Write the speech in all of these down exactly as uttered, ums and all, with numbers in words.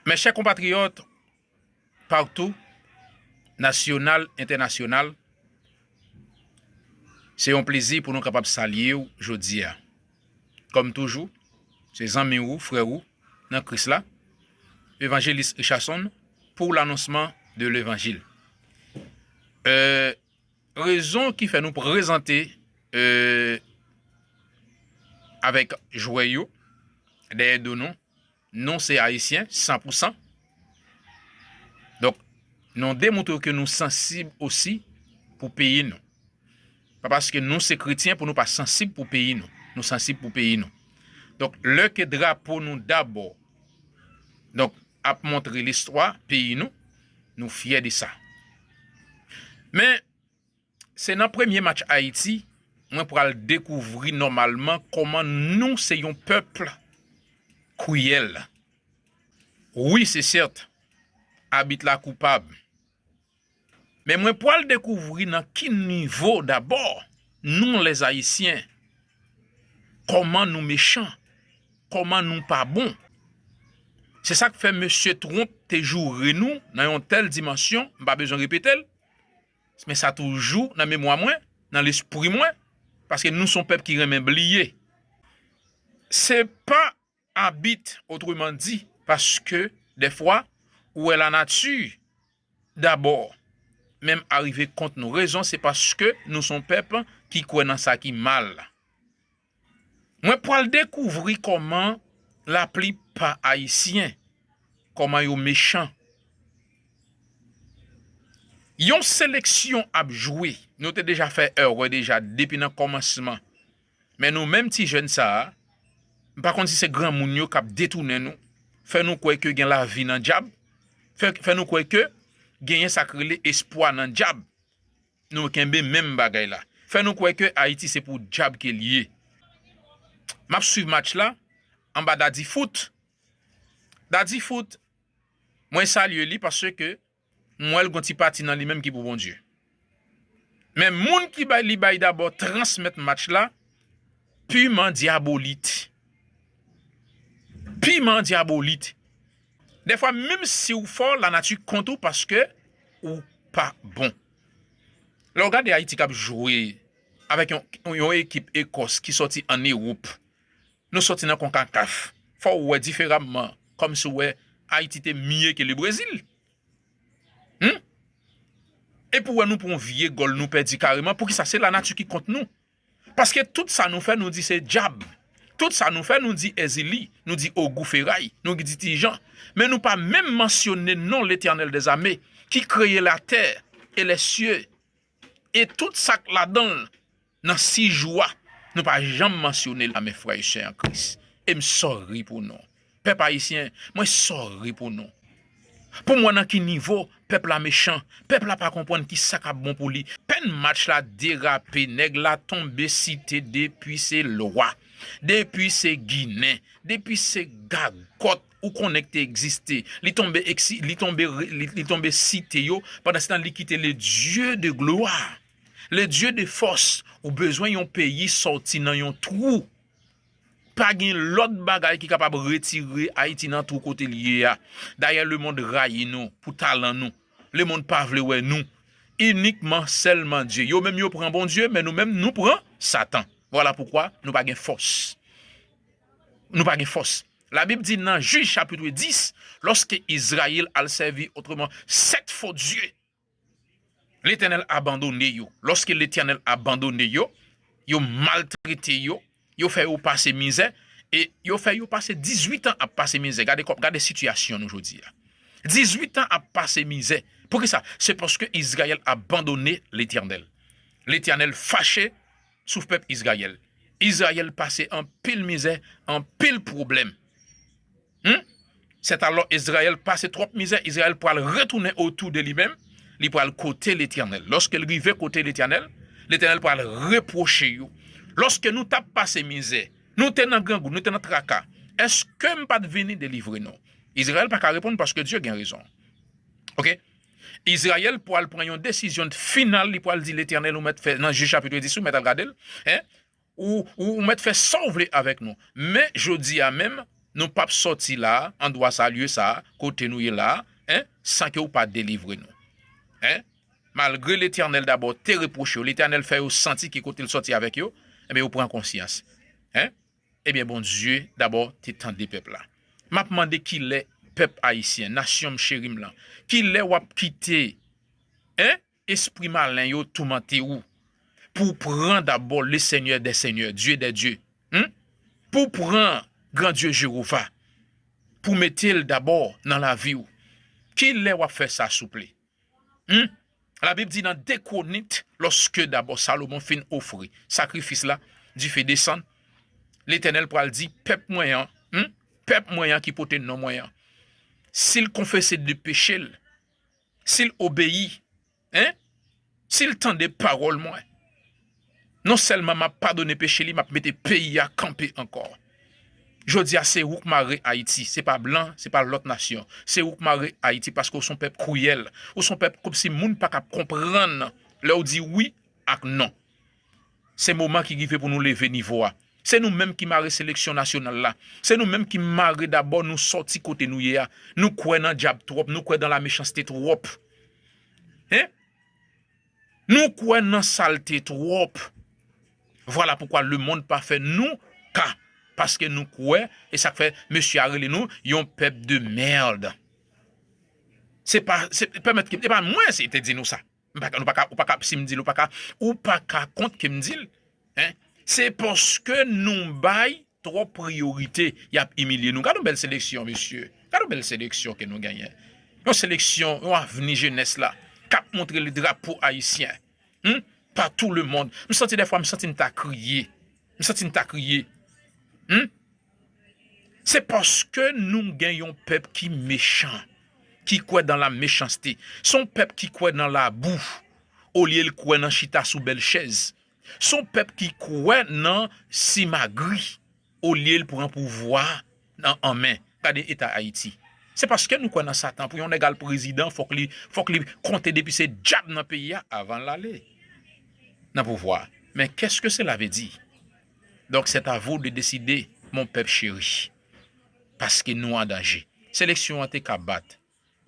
Mes chers compatriotes, partout, nasyonal, entènasyonal, se yon plezi pou nou kapab salye w jodi a. Kòm toujou, se zanmi w, frè w nan Kris la, Evanjelis Richardson, pour l'annoncement de l'évangile. Euh, Rezon ki fè nou prezante euh, avèk jwè yo dèyè do nou, nou se Ayisyen san pou san. Donk, nou demontre ke nou sansib osi pou peyi nou. Pa paske nou se kretyen pou nou pa sansib pou peyi nou. Nou sansib pou peyi nou. Donk, lè ke drapo nou dabò, donk, ap montre listwa peyi nou, nou fyè de sa. Men, se nan premye match Ayiti, mwen pral dekouvri nòmalman kòman nou se yon pèp kriyèl. Wi, se sèt, abit la koupab. Men mwen pral dekouvri nan ki nivo dabò nou, lèzayisyen, kòman nou mechan, kòman nou pa bon. Se sa k fè mesye Trump te joure nou nan yon tèl dimansyon, m pa bezwen repete l, men sa toujou nan memwa mwen, nan lespri mwen, paske nou se yon pèp ki renmen bliye. Se pa abit, otreman di, paske dèfwa, ou wè lanati dabò menm arive kont nou. Rezon, se paske nou se yon pèp ki kwè nan sa ki mal. Mwen pral dekouvri kòman laplipa Ayisyen, kòman yo mechan. Yon seleksyon ap jwe. Nou te deja fè erè deja depi nan kòmansman. Men nou menm ti jèn sa a, m pa konn si se granmoun yo k ap detounen nou, fè nou kwè ke gen lavi nan dyab, fè, fè nou kwè ke genyen sa k rele espwa nan dyab. Nou kenbe menm bagay la. Fè nou kwè ke Ayiti se pou dyab ke l ye. M ap swiv match la anba Daddy Foot. Daddy Foot, mwen salye li paske m wè l gon ti pati nan li menm ki pou Bondye. Men moun ki bay, li bay dabò transmèt match la, piman dyabolit. Piman dyabolit. Dèfwa, menm si w fò, lanati kont ou paske ou pa bon. Lè w gade Ayiti k ap jwe avèk yon, yon ekip Ekòs ki sòti ann Ewòp, nou sòti nan konkakaf, fò w wè diferaman, kòmsi w wè Ayiti te mye ke Lebrezil. Hmm? Epi w wè nou pran yon vye gòl, nou pèdi kareman. Poukisa? Se lanati ki kont nou. Paske tout sa nou fè, nou di se dyab. Tout sa nou fè, nou di Èzili, nou di ogou feray, nou di ti jan. Men nou pa menm mansyone non Letènèl dèzame, ki kreye latè e lèsye, e tout sa k ladan l nan sis jou a, nou pa janm mansyone l. A, men frè e sè an Kris, e m sòri pou nou. Pèp ayisyen, mwen sòri pou nou. Pou m wè nan ki nivo pèp la mechan, pèp la pa konprann ki sa k ap bon pou li. Pèn match la derape, nèg la tonbe site depi se lwa, depi se ginen, depi se gagòt, ou konnen k te egziste. Li tonbe eksi-, li tonbe re-, li, li tonbe site yo, pandan se tan li kite le Dieu de gloire, le Dieu de force. Ou bezwen yon peyi sòti nan yon twou. Pa gen lòt bagay ki kapab retire Ayiti nan twou kote l ye a. Dayè, lemonn rayi nou pou talan nou. Lemonn pa vle wè nou. Inikman sèlman Dye. Yo menm yo pran Bondye, men nou menm nou pran Satan. Vwala poukwa nou pa gen fòs. Nou pa gen fòs. Labib di nan Jij chapit dis, lòske Izrayèl al sèvi otreman sèt fo dye, Letènèl abandone yo. Lòske Letènèl abandone yo, yo maltrete yo, yo fè yo pase mizè, e yo fè yo pase dizuit an ap pase mizè. Gade kò-, gade sitiyasyon nou jodi a. Dizuit an ap pase mizè. Poukisa? Se paske Izrayèl abandone Letènèl. Letènèl fache sou pèp Izrayèl. Izrayèl pase anpil mizè, anpil pwoblèm. Hmm? Sètalò, Izrayèl pase twòp mizè, Izrayèl pral retounen otou de li menm, li pral kote Letènèl. Lòske l rive kote Letènèl, Letènèl pral repwoche yo. Lòske nou t ap pase mizè, nou te nan grangou, nou te nan traka, èske m pa t vini delivre nou? Izrayèl pa ka reponn paske Dye gen rezon. Oke? Izrayèl pral pran yon desizyon final, li pral di Letènèl, ou mèt fè, nan Jij chapit dis, ou mèt al gade l, en, ou, ou, ou mèt fè sa w vle avèk nou. Men, jodi a menm, nou p ap sòti la, andwa sa, lye sa, kote nou ye la, en, san ke ou pa delivre nou. En? Malgre Letènèl dabò te repwoche yo, Letènèl fè yo santi ki kote l sòti avèk yo, ebyen, yo pran konsyans. En? Ebyen, Bondye dabò te tande pèp la. M ap mande kilè pèp ayisyen, nasyon m cheri m lan, kilè w ap kite, en, espri malen yo toumante ou pou w pran dabò le Seigneur des seigneurs, Dieu des dieux, hmm? Pou w pran Gran Dye Jewova, pou w mete l dabò nan lavi w. Kilè w ap fè sa, souple? Hmm? Labib di nan de Kwonik, lòske dabò Salomon fin ofri sakrifis la, dife desann, Letènèl pral di, pèp mwen an, hmm? Pèp mwen an ki pote non mwen an, si l konfese de peche l, si l obeyi, en? Si l tande pawòl mwen, non sèlman m ap padone peche li, m ap mete peyi a kanpe ankò. Jodi a, se ou k mare Ayiti, se pa blan, se pa lòt nasyon. Se ou k mare Ayiti paske w se yon pèp kriyèl. Ou se yon pèp kòmsi moun pa ka konprann lè w di wi ak non. Se moman ki rive pou nou leve nivo a. Se nou menm ki mare seleksyon nasyonal la. Se nou menm ki mare dabò nou sòti kote nou ye a. Nou kwè nan dyab twòp, nou kwè nan la mechanste twòp. En? Nou kwè nan salte twòp. Vwala poukwa lemonn pa fè nou ka. Paske nou kwè, e sa k fè mesye a rele nou yon pèp de merde. Se pa, se, pèmèt ke, se pa mwen se te di nou sa. M pa ka, nou pa ka, ou pa ka, si m di l, ou pa ka, ou pa ka kont ke m di l. En? Se paske nou bay twòp priyorite, y ap imilye nou. Gade yon bèl seleksyon, mesye. Gade yon bèl seleksyon ke nou genyen. Yon seleksyon, yon avni jenès la, k ap montre le drapo ayisyen. Hmm? Partout le monde. M santi dèfwa, m santi m ta kriye. M santi m ta kriye. Hmm? Se paske nou gen yon pèp ki mechan, ki kwè nan la mechanste. Se yon pèp ki kwè nan labou, olye l kwè nan chita sou bèl chèz. Se yon pèp ki kwè nan simagri, olye l pran pouvwa nan an men. Gade eta Ayiti. Se paske nou kwè nan Satan. Pou yon nèg al prezidan, fòk li, fòk li konte depi se dyab nan peyi a avan l ale nan pouvwa. Men qu'est-ce que cela veut dire? Donc, c'est à vous de décider, mon peuple chéri. Paske nou an danje. Seleksyon an te ka bat.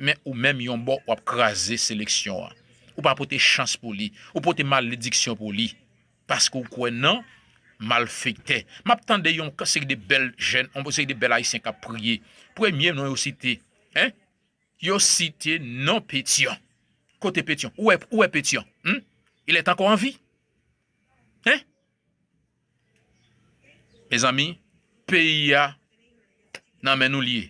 Men ou menm yon bò w ap kraze seleksyon an. Ou pa pote chans pou li. Ou pote malediksyon pou li. Paske w kwè nan malfektè. M ap tande yon seri de bèl jèn, yon seri de bèl ayisyen k ap priye. Premye non yo site, en? Yo site non Petyon. Kote Petyon? Ou wè, ou wè Petyon? Hmm? Il est encore en vie? En? Mezanmi, peyi a nan men nou l ye.